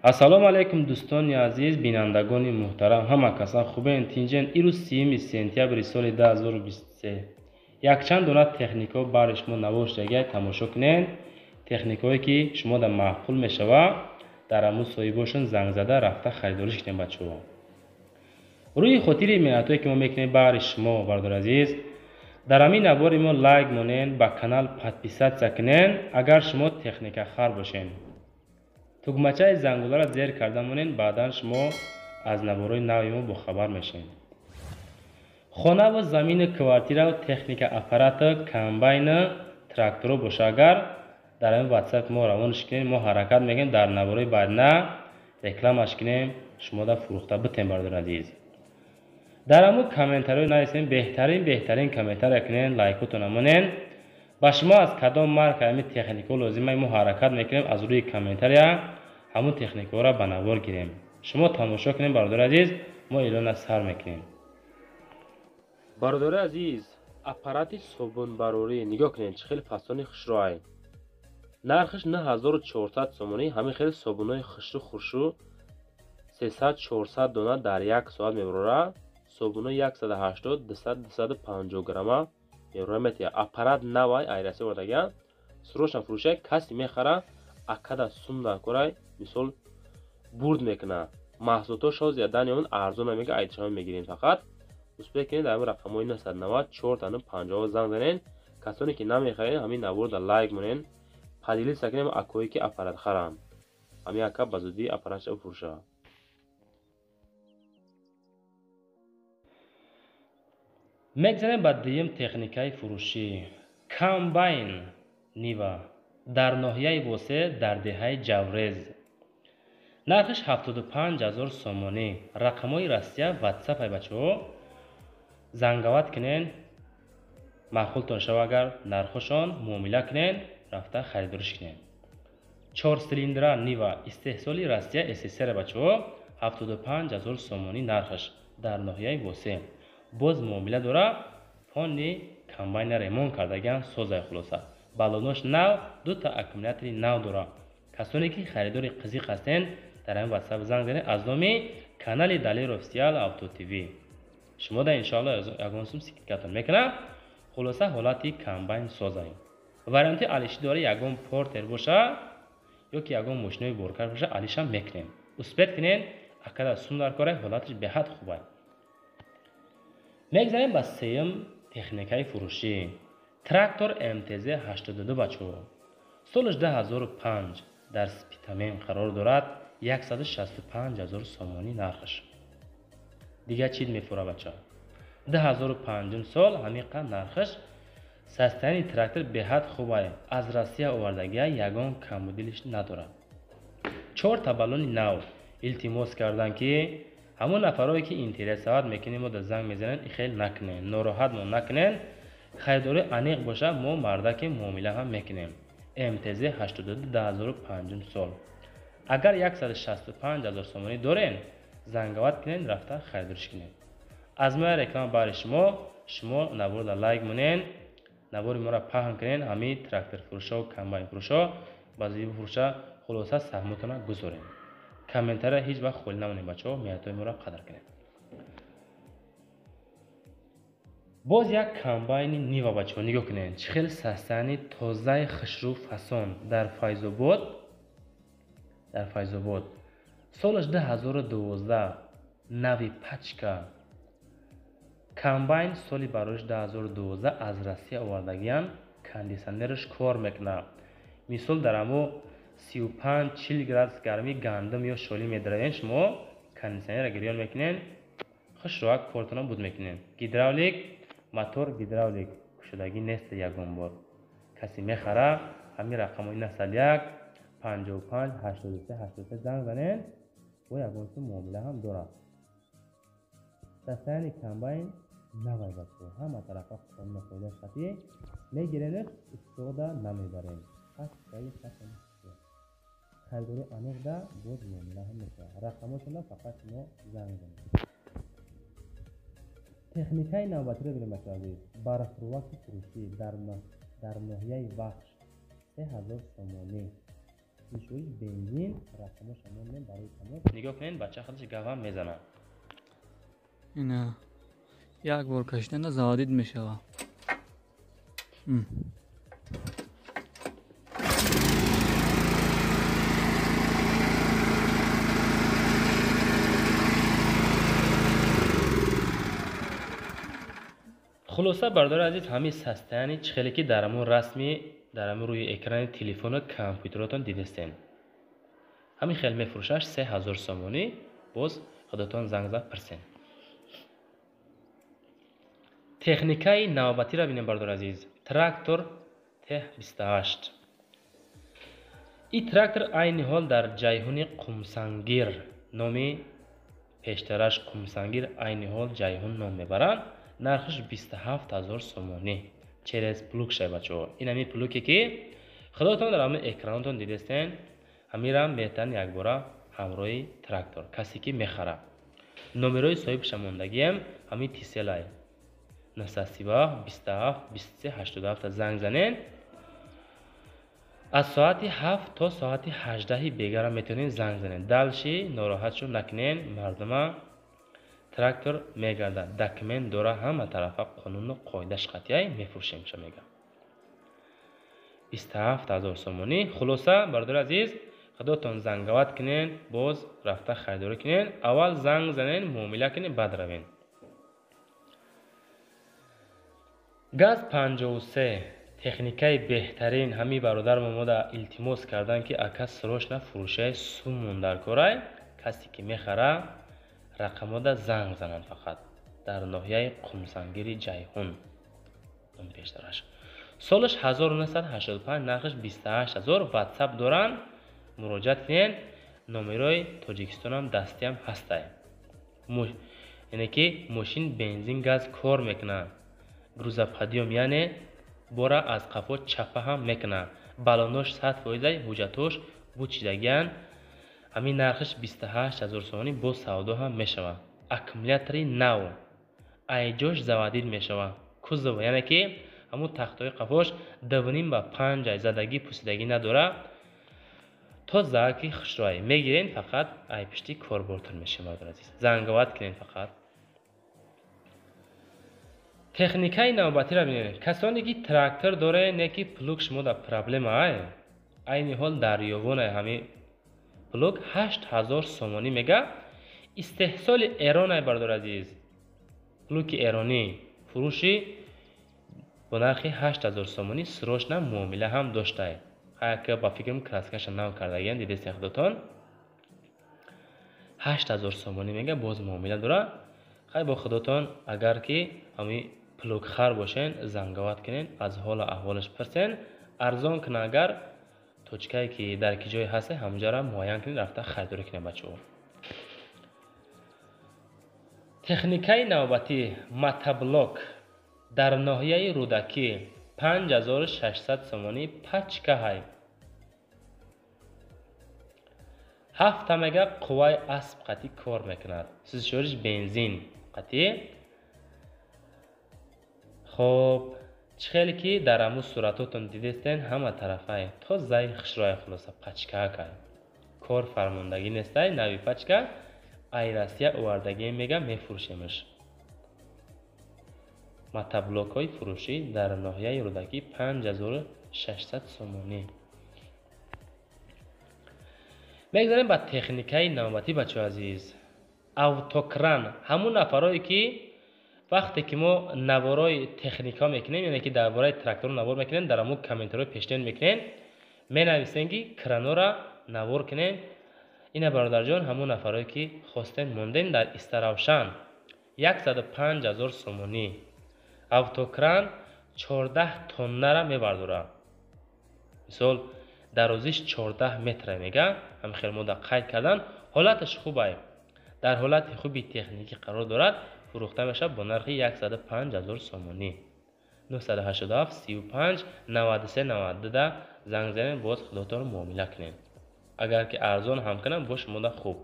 Ассалому алайкум дӯстони азиз, бинандагони муҳтарам, ҳама касан хубен, тинҷен. Ирӯз 30 сентябри соли 2023 якчанд дона техникаҳо барои шумо навор шудагиай, тамошо кунед. Техникаҳое ки шумо дар маъқул мешава, дар ҳамун соҳибошон занг зада рафта харидорӣ кунед бачаҳо. Рӯи хотири меҳнатҳое ки мо мекунем баҳри шумо, бародари азиз, дар ҳамин навори мо лайк монед, ба канал подписатсия кунед, агар шумо техникахар бошед. Тугмачаи зангуларо зер карда монед, баъдан шумо аз наворҳои нави мо бохабар мешавед. Хонаву замину квартираву техника аппарату комбайну тракторо боша, агар дар ҳамин ватсап мо равонаш кунед, мо ҳаракат мекунем дар наворҳои баъдна рекламаш кунем, шумо да фурӯхта битем, бародари азиз. Дар ҳамун комментариҳо нависем, беҳтарин комментария кунед, лайкотона монед. Ба шумо аз кадом марка ҳамин техникаҳо лозима, мо ҳаракат мекунем аз рӯи комментария ҳамун техникаҳоро ба навор гирем. Шумо тамошо кунед, бародари азиз, мо эълона сар мекунем. Бародари азиз, аппарати собунбарорӣ нигоҳ кунед, чӣ хеле фасони хушрӯай. Нархаш 9400 сомонӣ. Ҳамин хеле собунҳои хушрӯ хуршу 300-400 дона дар як соат мебарора. Собунҳои 180, 200, 250 грамма мебарора метия. Аппарат навай айраси овардагиан, срочно фурӯшай, касе мехара акада сум дар корай, мисол бурд мекуна. Маҳсулотҳо шоз ядан ёмон арзон мега, айдишама мегирем фақат. Успех кунед, дар ҳамин рақамҳои 990 450 занг занед. Касоне ки намехаред, ҳамин наворда лайк монед, поделиться кунем акое ки аппарат харанд. Ҳамин ака ба зудӣ аппаратша бифурӯша. Мегзарем ба дуюм техникаи фурӯшӣ. Комбайн Нива дар ноҳияи Восе дар деҳаи Ҷаврез. Нархаш 75000 сомонӣ. Рақамҳои Россия, ватсап ай бачаҳо. Зангават кунед, маъқултон шава, агар нархошон муомила кунед, рафта харидориш кунед. 4 силиндра Нива истеҳсоли Россия СССР бачаҳо, 75000 сомонӣ нархаш дар ноҳияи Восе. Боз муомила дора, фони комбайна ремонт кардагиан, созай хулоса. Балонош нав, дута аккумулятори нав дора. Касоне ки харидори қизиқ ҳастен, дар ҳамин ватсап занг занед аз номи канали Далер Офисиал Авто ТВ. Шумо да иншоалло ягон сум скидкатон мекунам. Хулоса ҳолати комбайн созай. Варианти алиши дора, ягон портер боша ё ки ягон мошинои боркаш боша, алишам мекунем. Успет кунед, акада сум дар корай, ҳолаташ беҳад хубай. Мегзарем ба сеюм техникаи фурӯшӣ. Трактор МТЗ 82 бачаҳо. Солаш 2005 дар Спитамен қарор дорад, 165000 сомонӣ нархаш. Дигар чиз мефура бача. 2005 сол ҳамин қад нархаш. Состояние трактор беҳад хубай, аз Россия овардагия, ягон камбудилиш надорад. 4 та баллони нав. Илтимос кардан ки ҳамон нафарое ки интересоват мекунем, мо да занг мезанем, хел накунем, нороҳатмон накунем. Харидори аниқ боша, мо мардаки муомила ҳам мекунем. МТЗ 82 2005 сол. Агар 165000 сомонӣ дорен, зангават кунед, рафта харидориш кунед. Аз моя реклама бари шумо, шумо наворда лайк монед, навори моро паҳн кунед, ҳамин тракторфурӯшо, комбайнфурӯшо, ба зудӣ бифурӯша, хулоса саҳмотона гузорем. Комментария ҳеҷ вақт холӣ намонед бачаҳо, меҳнатҳои моро қадр кунед. Боз як комбайни Нива бачаҳо нигоҳ кунед, чӣ хел состояние тозаи хушрӯ фасон дар Файзобод, дар Файзобод. Солаш 2012, нави пачка. Комбайн соли бароиш 2012 аз Россия овардагиян, кондитсионераш кор мекунад. Мисол дар ҳамо 35-40 градус гармӣ гандум ё шолӣ медаравен, шумо кондитсионерро гирён мекунед, хушрӯак кортона буд мекунед. Гидравлик, мотор гидравлик кушодагӣ нест ягон бор. Касе мехара, ҳамин рақамҳои 901 55 83 83 занг занед, бо ягон сум муомила ҳам дорад. Состояние комбайн навай бачаҳо, ҳама тарафа қонуна фоидааш қатъӣ мегиренеш, истода намебарем. Харидори аниқ да боз муомила ҳам мешавад. Рақамҳошонда фақат шумо занг занед. Техникаи навбатиро бинем бачаҳо азиз. Барфрӯваки фурӯшӣ дар ноҳияи Вахш 3000 сомонӣ. Сӯзишвориш бензин, рақамоша мондем барои тамос. Нигоҳ кунед, бача худаш гавам мезанад. Ина як бор кашиданда заводид мешавад. Хулоса, бародари азиз, ҳамин состояни чӣ хеле ки дар ҳамун расми дар ҳамин рӯи экрани телефону компютеротон дидестен, ҳамин хел мефурӯшаш 3000 сомонӣ. Боз худатон занг зад пирсен. Техникаи навбатиро бинем, бародари азиз. Трактор Т28. Ин трактор айни ҳол дар Ҷайҳуни Қумсангир, номи пештараш Қумсангир, айни ҳол Ҷайҳун ном мебаранд. Нархаш 27000 сомонӣ. Через плуг шай, бачаҳо. Ин ҳамин плуге ки худотон дар ҳамин экранотон дидестен, ҳаминам метан якбора ҳамроҳи трактор касе ки мехарад. Номерои соҳибша мондагиам ҳамин тиселай 937 27 23 87 занг занен. Аз соати 7 то соати 18 бегара метавонед занг занед. Дальше нороҳат шуд накунен мардума. Трактор мегардад, документ дора, ҳама тарафа қонуну қоидаш қатъияй мефурӯшемша мега. 27000 сомонӣ. Хулоса, бародари азиз, худотон зангават кунен, боз рафта харидорӣ кунен. Аввал занг занен, муомила кунен, баъд равен. Газ 53 техникаи беҳтарин. Ҳамин бародармо мода илтимос кардан ки ака срочно фурӯшаи сумон дар корай. Касе ки мехара рақамода занг зананд фақат. Дар ноҳияи Қумсангири Ҷайҳун пештараш. Солаш 1985, нархаш 28000. WhatsApp доранд, муроҷиат кунед. Номерои Тоҷикистонам дастиам ҳастай. Яъне ки мошин бензин газ кор мекунад. Грузоподъём, яъне бора аз қафо чапа ҳам мекунад. Балонош 100%, ҳуҷҷатош бучидагианд. Ҳамин нархаш 28000 сомонӣ, боз савдо ҳам мешавад. Аккумулятори нав, айҷош заводид мешавад. Кузов, яъне ки ҳамун тахтои қафош 2.5 ба 5 задагӣ пусидагӣ надорад. То заки хушрӯай мегирен, фақат ай пишти корбортон мешавад, бародари азиз. Зангават кунед фақат. Техникаи навбатиро бинед. Касоне ки трактор доред, не ки плуг шумо дар проблема ай. Айни ҳол дар Ёвонай ҳамин плуг 8000 сомонӣ мега. Истеҳсоли Эронай, бародари азиз. Плуги эронӣ фурӯши бо нархи 8000 сомонӣ, срочно муомила ҳам доштай. Ҳаяка ба фикрам краскаша нав кардагиам, дидестен худотон. 8000 сомонӣ мега, боз муомила дора. Хай бо худотон агар ки ҳамин плугхар бошен, зангават кунен, аз ҳолу аҳволаш пирсен. Арзон кунад агар точкае ки дар ки ҷое ҳаста, ҳамонҷаро муайян кунед, рафта харидорӣ кунед, бачаҳо. Техникаи навбатӣ мотоблок дар ноҳияи Рӯдакӣ 5600 сомонӣ пачка ҳай. 7 мега қувваи асп қатъӣ кор мекунад. Сӯзишвориш бензин қатъӣ. Хоб, чӣ хеле ки дар ҳамун суратотон дидестен, ҳама тарафай то зай хушрӯай. Хулоса, пачкаакай. Кор фармондагӣ нестай, нави пачка ай Россия овардагӣ мега, мефурӯшемаш. Мотоблокҳои фурӯшӣ дар ноҳияи Рӯдакӣ 5600 сомонӣ. Мегзарем ба техникаи навбатӣ, бачаҳои азиз. Автокран. Ҳамун нафарое ки вақте ки мо наворои техникаҳо мекунем, яъне ки дар бораи тракторо навор мекунем, дар ҳамун комментариҳо пешниҳод мекунем, менависем ки кранора навор кунем. Ина бародарҷон, ҳамун нафарое ки хостем мондем дар Истаравшан 105000 сомонӣ. Автокран 14 тоннара мебардорад. Мисол, дарозиш 14 метра мега, ҳамин хел мода қайд кардан. Ҳолаташ хубай. Дар ҳолати хуби техникӣ қарор дорад, фурӯхта мешавад бо нархи 105000 сомонӣ. 987 35 93 92 занг занед, боз худотон муомила кунед. Агар ки арзон ҳам кунам, бош мода хуб.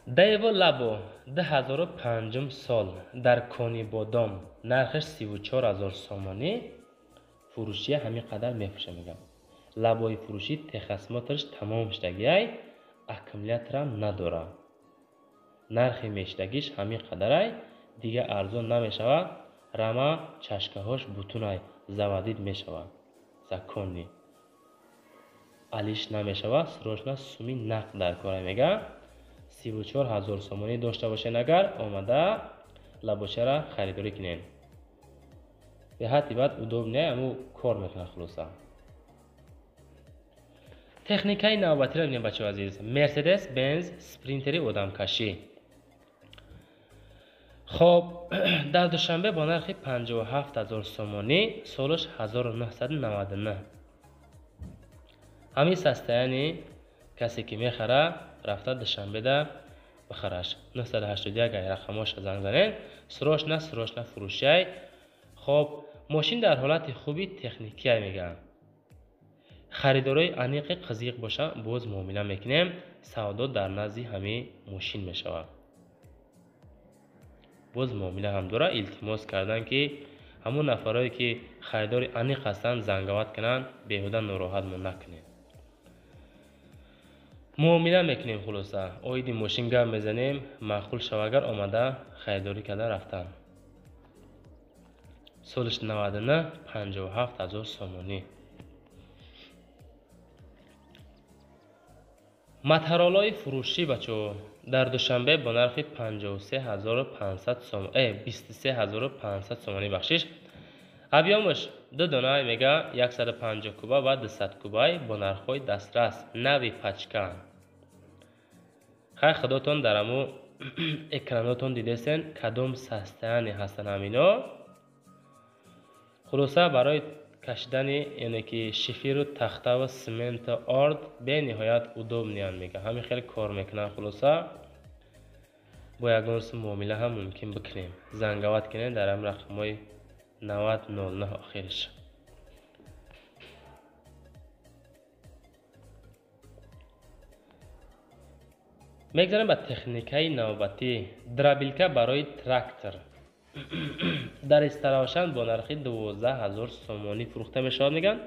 Daewoo Labo 2005 сол дар Конибодом нархаш 34000 сомонӣ. Фурӯшия ҳамин қадар мефурӯша мегам. Лабои фурӯшӣ техосмотрш тамом шудагиай, аккумуляторам надора. Нархи мешудагиш ҳамин қадарай, дига арзон намешавад. Рама чашкаҳош бутунай, заводид мешавад. Законни. Алиш намешавад, срочно суми нақд дар кора мега. 34 000 сомонӣ дошта бошен агар, омада лабочара харидорӣ кунен. Беҳадди баъд удобне, аму кор мекунад хулоса. Техникаи навбатиро бинем бачаҳо азиз. Мерседес Бенз Спринтери одамкашӣ. Хоб, дар Душанбе бо нархи 57 000 сомонӣ, солаш 1999. Ҳамин состояние касе ки мехара, рафта Душанбеда бихараш. 981 ай рақамоша занг занед. Срочно, срочно фурӯшай. Хоб, мошин дар ҳолати хуби техникия мегӯянд. Харидорои аниқи қизиқ боша, боз муомила мекунем. Савдо дар назди ҳамин мошин мешавад. Боз муомила ҳам дора. Илтимос кардан ки ҳамон нафарое ки харидори аниқ ҳастанд занговат кунанд, беҳуда нороҳатмон накунед. Муомила мекунем хулоса. Оиди мошин гап мезанем, маъқул шава агар омада харидорӣ карда рафтан. Солиш 99, 57 000 сомонӣ. Моторолои фурӯшӣ бачаҳо дар Душанбе бо нархи 53 500 сом, 23 500 сомонӣ бахшиш. Объёмаш ду дона мега 150 куба ва 200 кубай бо нархҳои дастрас, нави пачка. Хай худотон дар аму экранотон дидесен кадом состояние ҳастанд ҳамино. Хулоса барои кашидани яъне ки шифиру тахтаву сементу орд бениҳоят удобныянд мега. Ҳамин хеле кор мекунанд хулоса. Бо ягон сум муомила ҳам мумкин бикунем. Занговат кунем дар ҳамин рақамҳои 9009 охириш. Мегзарем ба техникаи навбатӣ. Дробилка барои трактор. Дар Истаравшан бо нархи 12 000 сомонӣ фурӯхта мешавад мегӯянд.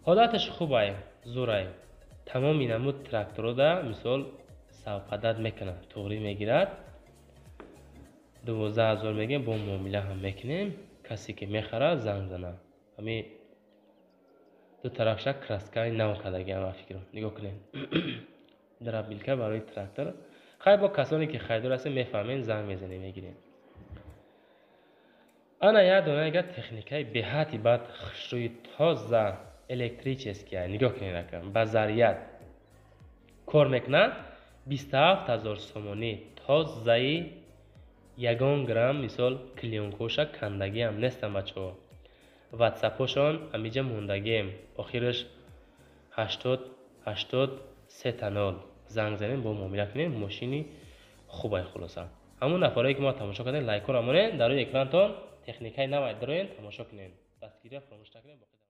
Ҳолаташ хубай, зӯрай. Тамоми намуд тракторода мисол савпадат мекунад, туғрӣ мегирад. 12 000 мегӯем, бо муомила ҳам мекунем. Касе ки мехарад занг занад. Ҳамин ду тарафша краскаи нав кардагиам ба фикрам. Нигоҳ кунед. Дробилка барои трактор. Хай бо касоне ки харидор ҳастем мефаҳмем, занг мезанем, мегирем. Ана як дона яга техникаи беҳадди бад хушрӯи тоза электрическая. Нигоҳ кунед ака, ба заряд кор мекунад. 27 000 сомонӣ, тозаи ягон грамм мисол клеёнкоша кандагиам нестам бачаҳо. Ватсапошон ҳамиҷа мондагием. Охираш 80 80 3 0. Занг занем, бо муомила кунем. Мошини хубай хулоса. Ҳамон нафарое ки мо тамошо кардем, лайкҳоро монед дар рӯи экрантон. Техникаи навай дароен, тамошо кунед. Дастгирия фаромӯш накунед.